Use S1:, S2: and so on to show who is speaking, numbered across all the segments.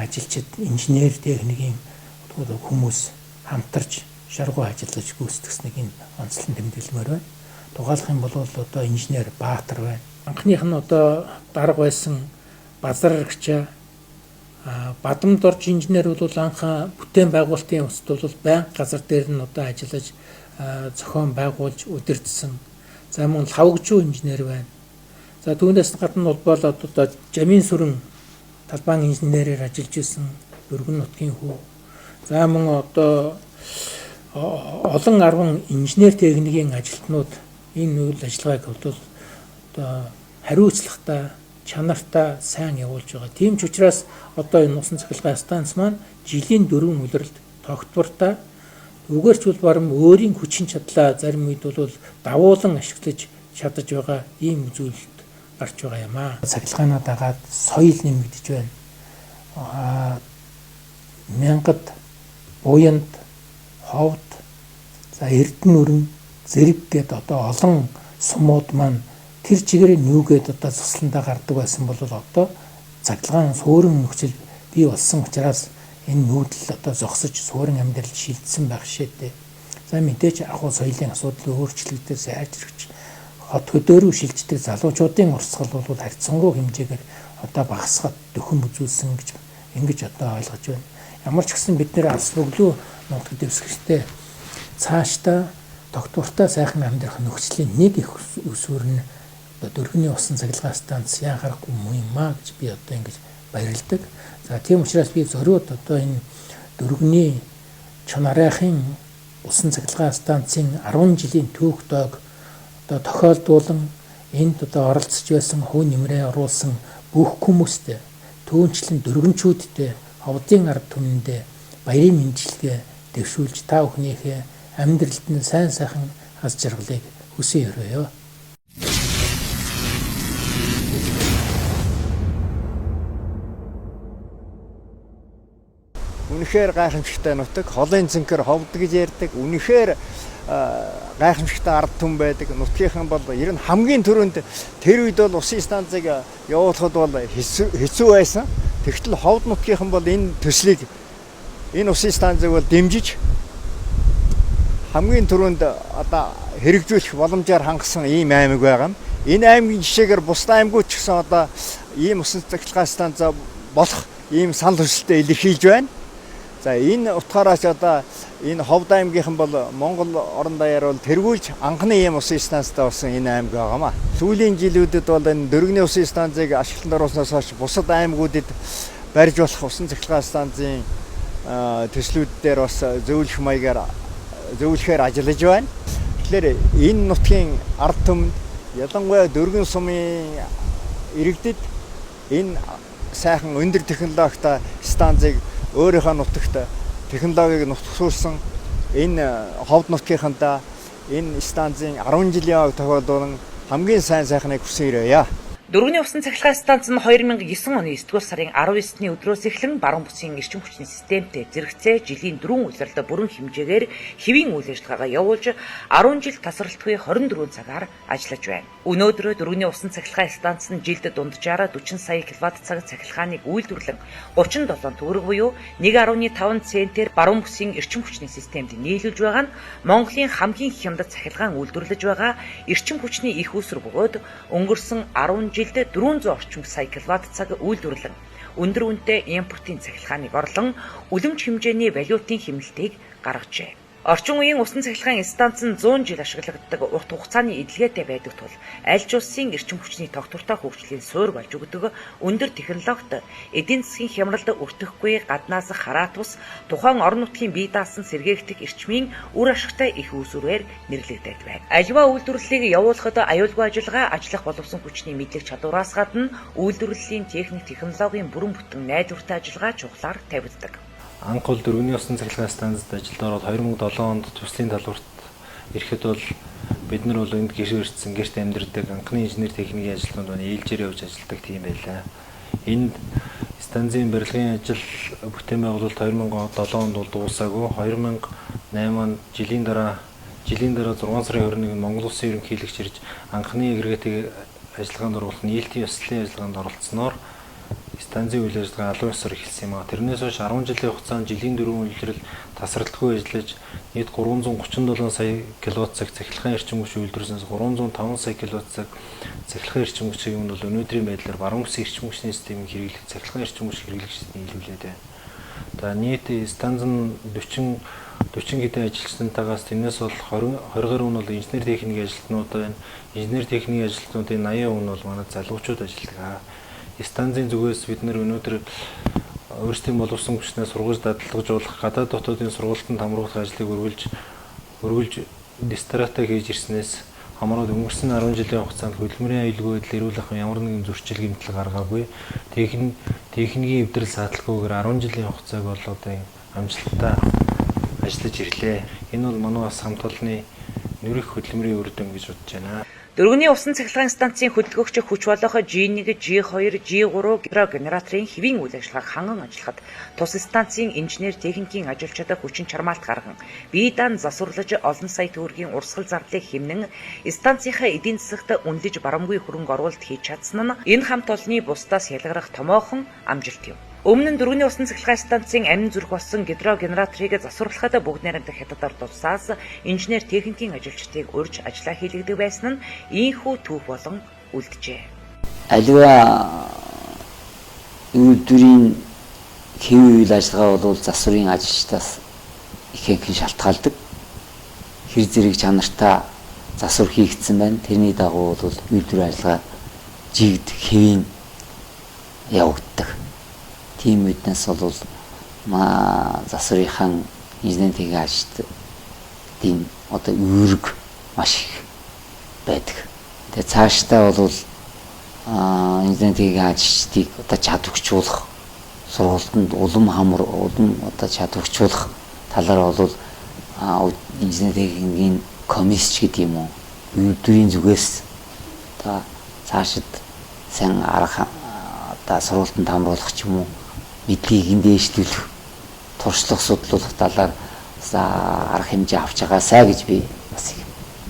S1: ажилчид, инженер техникийн хүмүүс хамтарч шаргуу ажиллаж гүйцэтгэснийг энэ онцлон тэмдэглэмээр байна. Дугаалах юм бол одоо инженер Баатар байна. Анхных нь одоо дарга байсан Базаррагчаа Бадамдорж инженер бол анх бүтээн байгуулалтын улсад бол байнга газар дээр нь одоо ажиллаж зохион байгуулж удирдсан. За мөн Лавгжуу инженер байна. За түүнээс гадна бол одоо Жамин сүрэн талбайн инженерээр ажиллаж исэн Өргөн нутгийн хүү. За мөн одоо олон арван инженер техникийн ажилтнууд энэ үйл ажиллагааг бол одоо хариуцлагатай, чанартай сайн явуулж байгаа. Тийм ч учраас одоо энэ усан цахилгаан станц маань жилийн 4 улиралд тогтвортой, үгээрч бол баран өөрийн хүчин чадлаа зарим үед бол давуулан ашиглаж чадаж байгаа ийм үзүүлэлт гарч байгаа юм аа. Цахилгаанаа дагаад соёл нэмэгдэж байна. Мянгад, Буянд, Ховд, за Эрдэнэ өрн, Зэрэг гээд одоо олон сумууд маань тэр чигээр нүүгээд одоо цусландаа гардаг байсан бол одоо цахилгаан суурин нөхцөл бий болсон учраас энэ нүүдэл одоо зогсож суурин амьдрал шилжсэн байх шээтэй. За мэдээж ахуй соёлын асуудал өөрчлөгдөж сайжрагч хот хөдөө рүү шилждэг залуучуудын урсгал бол харьцангуй хэмжээгээр одоо багасгаад дөхөм үзүүлсэн гэж ингэж одоо ойлгож байна. Ямар ч гэсэн бид нэр алс бөглөө нутаг дэвсгэртэй цаашдаа тогтвортой сайхан амьдрах нөхцөлийн нэг их өсвөр нь одоо Дөргөний усан цахилгаан станц яа харахгүй муу юм аа гэж би одоо ингэж баярладаг. За тийм учраас би зориуд одоо энэ Дөргөний Чонарайхын усан цахилгаан станцын 10 жилийн түүх доог одоо тохиолдуулан энд одоо оролцож байсан хувь нэмрээ оруулсан бүх хүмүүстэй, түүнчлэн дөргөнчүүдтэй ховдын ард түмэндээ баярын мэндчилгээ дэвшүүлж та бүхнийхээ амьдралд нь сайн сайхан аз жаргалыг хүсэн өрөөё.
S2: Үнэхээр гайхамшигтай нутаг, холын цэнхэр ховд гэж ярьдаг. Үнэхээр гайхамшигтай ард түмэн байдаг. Нутгийнхан бол ер нь хамгийн түрүүнд тэр үед бол усын станцыг явуулахад бол хэцүү байсан. Тэгтэл ховд нутгийнхан бол энэ төслийг, энэ усын станцыг бол дэмжиж хамгийн түрүүнд одоо хэрэгжүүлэх боломжоор хангасан ийм аймаг байгаа юм. Энэ аймгийн жишээгээр бусад аймагуд ч гэсэн одоо ийм усан цахилгаан станц болох ийм санал хүсэлтээ илэрхийлж байна. За энэ утгаараас одоо энэ Ховд аймгийнхан бол Монгол орон даяар бол тэргүүлж анхны ийм усын станцтай болсон энэ аймаг байгаамаа. Сүүлийн жилүүдэд бол энэ Дөргөний усын станцыг ашиглалтанд оруулснаас хойш бусад аймагуудад барьж болох усан цахилгаан станцын төслүүд дээр бас зөвлөх маягаар зөвлөхээр ажиллаж байна. Тэгэхээр энэ нутгийн ард түмэнд, ялангуяа Дөргөн сумын иргэдэд энэ сайхан өндөр технологитой станцыг өөрийнхөө нутагт технологиг нутагсуулсан энэ ховд нутгийнхандаа энэ станцын 10 жилийн ог тохиолдуулан хамгийн сайн сайхныг хүсэн ирээе.
S3: Дөргөний усан цахилгаан станц нь 2009 оны 9-р сарын 19-ний өдрөөс эхлэн баруун бүсийн эрчим хүчний системтэй зэрэгцээ жилийн 4 улиралд бүрэн хэмжээгээр хэвийн үйл ажиллагаагаа явуулж 10 жил тасралтгүй 24 цагаар ажиллаж байна. Өнөөдөр Дөргөний усан цахилгаан станц нь жилд дунджаараа 40 сая киловатт цаг цахилгааныг үйлдвэрлэн 37 төгрөг буюу 1.5 центээр баруун бүсийн эрчим хүчний системд нийлүүлж байгаа нь Монголын хамгийн хямд цахилгаан үйлдвэрлэж байгаа эрчим хүчний их үүсвэр бөгөөд өнгөрсөн 10 жилд 400 орчим сая киловатт цаг үйлдвэрлэн өндөр үнэтэй импортын цахилгааныг орлон үлэмж хэмжээний валютын хэмнэлтийг гаргажээ. Орчин үеийн усан цахилгаан станц нь 100 жил ашиглагддаг урт хугацааны эдлгээтэй байдаг тул аль ч улсын эрчим хүчний тогтвортой хөгжлийн суурь болж өгдөг өндөр технологид эдийн засгийн хямралд өртөхгүй гаднаас хараат ус тухайн орон нутгийн бие даасан сэргээгдэх эрчмийн үр ашигтай их үүсвэрээр нэрлэгдээд байна. Аливаа үйлдвэрлэлийг явуулахад аюулгүй ажиллагаа, ажиллах боловсон хүчний мэдлэг чадвараас гадна үйлдвэрлэлийн техник технологийн бүрэн бүтэн найдвартай ажиллагаа чухлаар тавигддаг.
S4: Анх бол Дөргөний усан цахилгаан станцад ажилд ороод 2007 онд төслийн талбарт ирэхэд бол бид нар бол энд гэр ирсэн, гэрт амьдардаг анхны инженер техникийн ажилтнууд маань ээлжээр явж ажилладаг тийм байлаа. Энд станцын барилгын ажил бүтээн байгуулалт 2007 онд бол дуусаагүй. 2008 онд жилийн дараа 6 сарын 21-нд Монгол Улсын ерөнхийлөгч ирж анхны агрегатыг ажиллагаанд оруулах нийлтийн ёслолын ажиллагаанд оролцсноор станцын үйл ажиллагаа албан ёсоор эхэлсэн юм а. Тэрнээс хойш 10 жилийн хугацаанд жилийн 4 улирал тасралтгүй ажиллаж нийт 337 сая киловатт цаг цахилгаан эрчим хүч үйлдвэрлэснээс 305 сая киловатт цаг цахилгаан эрчим хүчийг нь бол өнөөдрийн байдлаар баруун бүсийн эрчим хүчний системийг хэрэглэх цахилгаан эрчим хүч хэрэглэгчдэд нийлүүлээд байна. За нийт станц нь 40 хэдэн ажилчтантайгаас тэрнээс бол 20 гаруй нь бол инженер техникийн ажилтнууд байна. Инженер техникийн ажилтнуудын 80% нь бол манай залуучууд ажилладаг. Станцын зүгээс бид нэр өнөөдөр өөрсдийн боловсон хүчнээ сургаж дадлагжуулах, гадаад дотоодын сургалтанд хамруулах ажлыг өргөлж дистратай хийж ирснээс хамаарат өнгөрсөн 10 жилийн хугацаанд хөдөлмөрийн аюулгүй байдал, эрүүл ахуйн ямар нэгэн зөрчил гэмтэл гаргаагүй. Техникийн эвдрэл сааталгүйгээр 10 жилийн хугацааг бол одоо амжилттай ажиллаж ирлээ. Энэ бол манай бас хамт олонны нүрэх хөдөлмөрийн үр дүн гэж бодож байна.
S3: Дөргөний усан цахилгаан станцын хөдөлгөгч хүч болох G1, G2, G3 генераторын хэвийн үйл ажиллагааг ханган ажиллахад тус станцын инженер техникийн ажилчдад хүчин чармаалт гарган бие даан засварлаж олон сая төгрөгийн урсгал зардлыг хэмнэн станцынхаа эдийн засагт үнэлж барамгүй хөрөнгө оруулалт хийж чадсан нь энэ хамт олонны бусдаас ялгарах томоохон амжилт юм. Өмнө нь Дөргөний усан цахилгаан станцын амин зүрх болсон гидрогенераторыг засварлахад бүгд найрамдах хятадаар тусаас инженер техникийн ажилчдыг урьж ажиллаа хийлгэдэг байсан нь ийхүү түүх болон үлджээ.
S5: Аливаа үйлдвэрийн хэвийн үйл ажиллагаа бол засварын ажилчдаас ихэнх нь шалтгаалдаг. Хэр зэрэг чанартай засвар хийгдсэн байна. Тэрний дагуу бол үйлдвэрийн ажиллагаа жигд хэвийн явагддаг. Тийм үднээс бол засварынхаа инженер техникийн ажилчдын одоо үүрэг маш их байдаг. Тэгээ цаашдаа бол инженер техникийн ажилчдыг одоо чадварчуулах сургалтанд улам хамар улам одоо чадварчуулах талаар бол инженер техникийн комисс ч гэдэг юм уу үйлдвэрийн зүгээс одоо цаашид сайн арга одоо сургалтанд хамруулах ч юм уу мэдлэгийг дээшлүүлэх, туршлага судлуулах талаар арга хэмжээ авч байгаасай гэж би бас их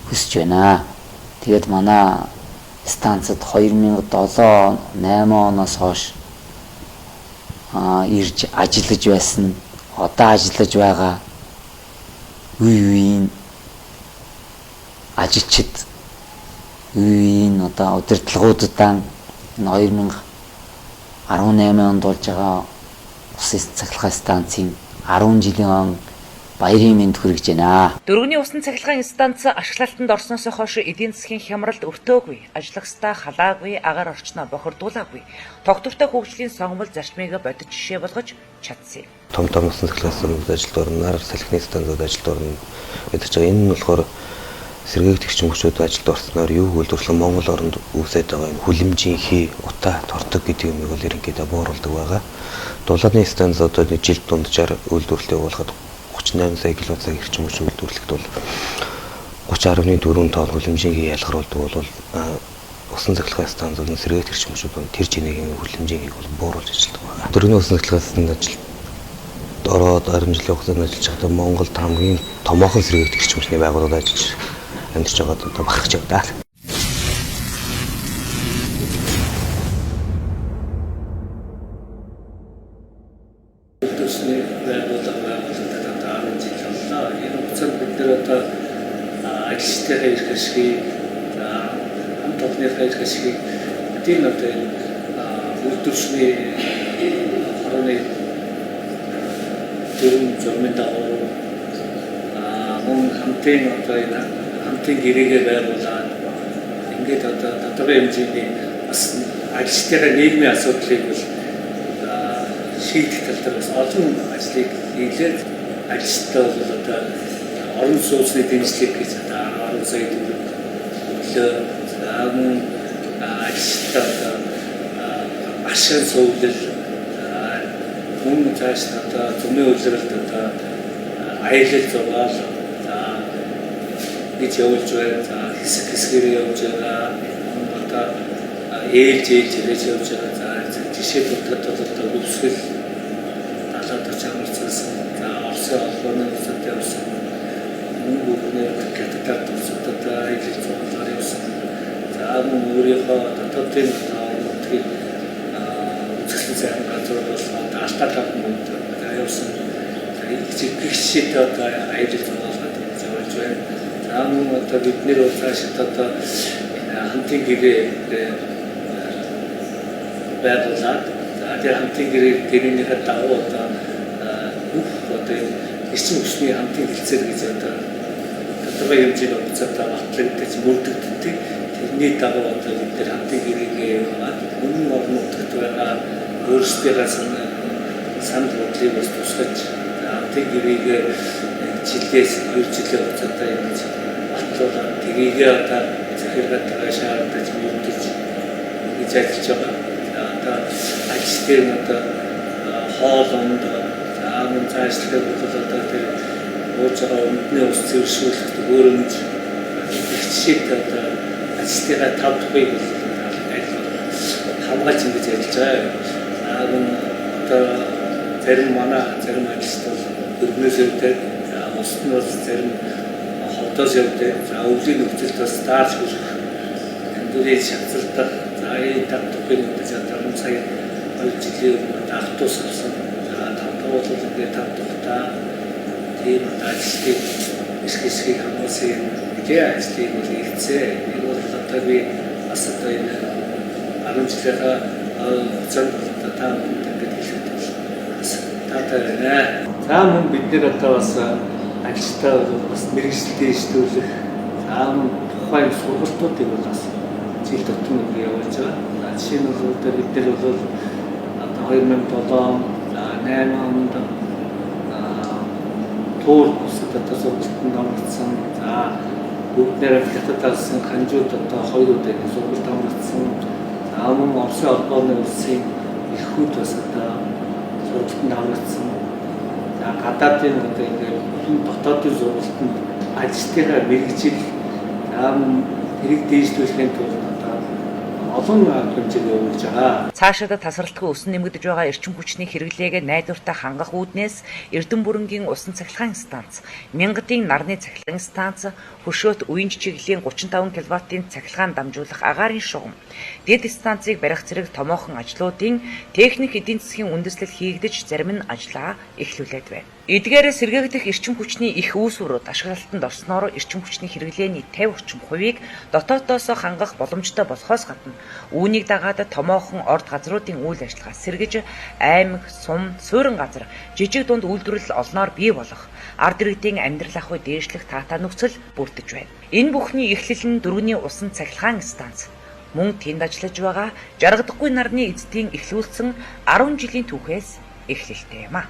S5: хүсэж байна. Тэгээд манай станцад 2007 8 оноос хойш ирж ажиллаж байсан, одоо ажиллаж байгаа үе үеийн ажилчид, үе үеийн одоо удирдлагуудаа энэ 2018 онд болж байгаа усын цахилгаан станцын 10 жилийн он баярын мэнд хүргэж байна.
S3: Дөргөний усан цахилгаан станц ашиглалтанд орсноос хойш эдийн засгийн хямралд өртөөгүй, ажиллах ёстой халаагүй, агаар орчноо бохирдуулаагүй, тогтвортой хөгжлийн сонгомол зарчмыг бодит жишээ болгож чадсан юм.
S6: Том том усан цахилгаан станцууд ажилд орно, нар салхины станцууд ажилд орно гэдэг чинь энэ нь болохоор сэргээгдэх эрчим хүчүүд ажилд орсноор юу үйлдвэрлэн Монгол оронд үүсээд байгаа энэ хүлэмжийн хий, утаа, тортог гэдэг юмыг бол ерөнхийдөө бууруулдаг байгаа. Дулааны станц одоо нэг жилд дунджаар үйлдвэрлэлээ явуулахад 38 сая киловатт цаг эрчим хүч үйлдвэрлэхэд бол 30.4 тонн хүлэмжийн хий ялгаруулдаг бол усан цахилгаан станцууд нь сэргээгдэх эрчим хүчүүд бол тэр чинээгийн хүлэмжийн хийг бол бууруулж ажилладаг байгаа. Дөргөний усан цахилгаан станцад ажилд ороод 10 жилийн хугацаанд ажиллаж байхдаа Монголд хамгийн томоохон сэргээгдэх эрчим хүчний байгууллагад ажиллаж амьдарч байгаад одоо бахархаж явдаа.
S7: Үйлдвэрсний байгууллага байгуулагдаад одоо 10 жил боллоо. Энэ хугацаанд бид нар одоо ажилчдынхаа эрх ашигыг, хамт олонныхаа эрх ашигыг эдийн одоо энэ үйлдвэрсний хорооны дөрвөн журмын дагуу мөн хамтын одоо энэ хамтын гэрээгээ байгуулад ингээд одоо тодорхой хэмжээний бас ажилчдынхаа нийгмийн асуудлыг бол шийдэх тал дээр бас олон ажлыг хийлээ. Ажилчдаа бол одоо орон сууцны дэмжлэг гэж одоо 10 сая төгрөг өглөө. За мөн ажилчдаа одоо машин сувлал мөн цааш нь одоо зумын улиралд одоо аялал зугаал гэж явуулж байна. За хэсэг хэсгээр явж байгаа. Одоо ээлж ээлж ирэж явж байгаа. За жишээ дурдахад бол одоо өвсгөл далаад очиж амарцсан. За Оросын холбооны улсад явсан. Мөн бүгнээр Хятадад улсад одоо аялал зугаалаар явсан. За мөн өөрийнхөө дотоодын одоо нутгийг үзэсгэлэн Гэх жишээтэй одоо аялал зугаалгаад ингэж явуулж байна. За мөн одоо бид нэр бол цаашид одоо энэ хамтын гэрээ байгуулад, за тэр хамтын гэрээнийхээ дагуу одоо бүх одоо энэ эрчим хүчний хамтын хэлцээр гэж одоо тодорхой хэмжээний хугацаатай батлагдаж мөрдөгддөг. Тэрний дагуу одоо бид нэр хамтын гэрээгээ яваад өмнө орон нутагт байгаа өөрсдийнхээ санал бодлыг бас тусгаж, хамтын гэрээгээ жилээс 2 жилийн хугацаатай ингэж батлуулаад, тэрийгээ одоо захиргаатайгаа шаардаж мөрдөж ингэж ажиллаж байгаа. За одоо ажил дээр нь одоо хоол унд, за мөн цаашлахыг бол одоо тэр ууж байгаа ундны ус зэвэршүүлэх төхөөрөмж их жишээтэй одоо ажилтныхаа тав тухыг бол хамгаалж ингэж ажиллаж байгаа. За мөн одоо зарим манай зарим ажилчид бол өргөнөөс явдаг, за бусд нь бол зарим ховдоос явдаг. За өвлийн нөхцөлд бас даарч хүрэх, янз бүрийн шатсалдах, за энэ тав тухыг одоо 10 сая 2 жилийн өмнө автобус авсан. За тавтаа бол ингээд тав тухтай тийм одоо ажилтныг эрх хэсгийг хамгаалсан юм нэлээ ажлыг бол хийгдсэн. Энэ бол одоо би бас одоо энэ 10 жилийнхаа хугацаанд одоо та бүхэнд ингээд хэлэхэд бол бас таатай байна. За мөн бид нэр одоо бас ажилтаа бол бас мэргэжил дэвшүүлэх, за мөн тухайн сургалтуудыг бол бас жил тутам явуулж байгаа. За жишээ нь бол одоо бид нар бол одоо 2007, за 8 онд Туур улсад одоо сургалтанд оролцсон. За бүгд нэрээ Хятад улсын Ханжууд одоо хоёр удаа сургалт оролцсон. За мөн Оросын холбооны улсын эрхүүд бас одоо сургалтанд оролцсон. За гадаадын одоо ингээд дотоодын сургалтанд ажилтныхаа мэргэжил, за мөн тэрийг дээшлүүлэхийн тулд одоо олон арга хэмжээг явуулж байгаа.
S3: Цаашдаа тасралтгүй өсөн нэмэгдэж байгаа эрчим хүчний хэрэглээг найдвартай хангах үүднээс Эрдэнэ бүрэнгийн усан цахилгаан станц, Мянгадын нарны цахилгаан станц, Хөшөөт үеийн чиглэлийн 35 кВт-ийн цахилгаан дамжуулах агаарын шугам, дэд станцыг барих зэрэг томоохон ажлуудын техник эдийн засгийн үндэслэл хийгдэж, зарим нь ажлаа эхлүүлээд байна. Эдгээр сэргээгдэх эрчим хүчний их үүсвэрүүд ашиглалтанд орсноор эрчим хүчний хэрэглээний 50 орчим хувийг дотоодоос хангах боломжтой болохоос гадна үүнийг дагаад томоохон орд газруудын үйл ажиллагаа сэргэж, аймаг, сум, суурин газар, жижиг дунд үйлдвэрлэл олноор бий болох ард иргэдийн амьдрал ахуй дээшлэх таатай нөхцөл бүрдэж байна. Энэ бүхний эхлэл нь дөрвөний усан цахилгаан станц мөн тэнд ажиллаж байгаа жаргадаггүй нарны эзэдийн эхлүүлсэн 10 жилийн түүхээс эхлэлтэй юм а.